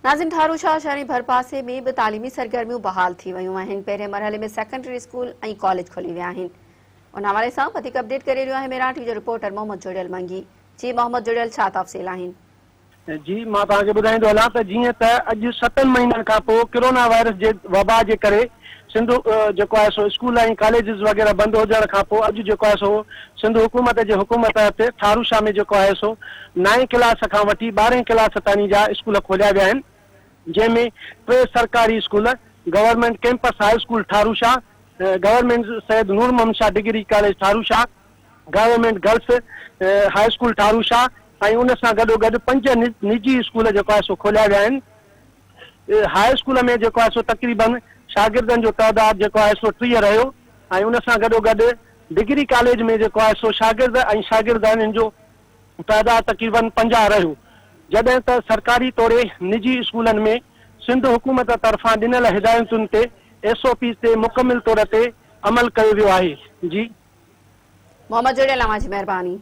ناظم ٺاروشاهه شهر ۽ ڀرپاسي ۾ به تعليمي سرگرميون بحال ٿي ويون آهن، پهرين مرحلي ۾ سيڪنڊري اسڪول ۽ ڪاليج کلي ويا آهن. ان حوالي سان وڌيڪ اپڊيٽ ڪري رهيو آهي ميران ٽي وي جو رپورٽر محمد جڙيل منگي. جي محمد جڙيل ڇا تفصيل آهن؟ جي مان توهان کي ٻڌائيندو هلان ته جيئن ته اڄ ستن مهينن کان پوء ڪرونا وائرس جي وبا جي ڪري سنڌ جيڪو آهي سو اسڪول ۽ ڪاليجز وغيره بند هجڻ کان پوء اڄ جيڪو آهي سو سنڌ حڪومت جي حڪم تحت ٺاروشاه ۾ جيڪو آهي سو نائين ڪلاس کان وٺي ٻارهين ڪلاس تائين جا اسڪول کوليا ويا آهن جنهن ۾ ٽي سرڪاري school government campus high school Tharushah, government Syed Noor Muhammad Shah degree college Tharushah, government girls high school Tharushah ۽ ان سان گڏوگڏ پنج نجي اسڪول جيڪو آهي سو کوليا ويا آهن. هاء اسڪول ۾ جيڪو آهي سو تقريبن شاگردن جو تعداد جيڪو آهي سو 30 رهيو ۽ ان سان گڏوگڏ ڊگري ڪاليج ۾ جيڪو آهي سو شاگرد ۽ شاگردياڻين جو تعداد تقريبن 50 رهيو جڏهن ته سرڪاري توڙي نجي اسڪولن ۾ سنڌ حڪومت طرفان ڏنل هدايتن تي ايس او پيز تي مڪمل طور تي عمل ڪيو ويو آهي جي. محمد جڙيل اوهان جي مهرباني.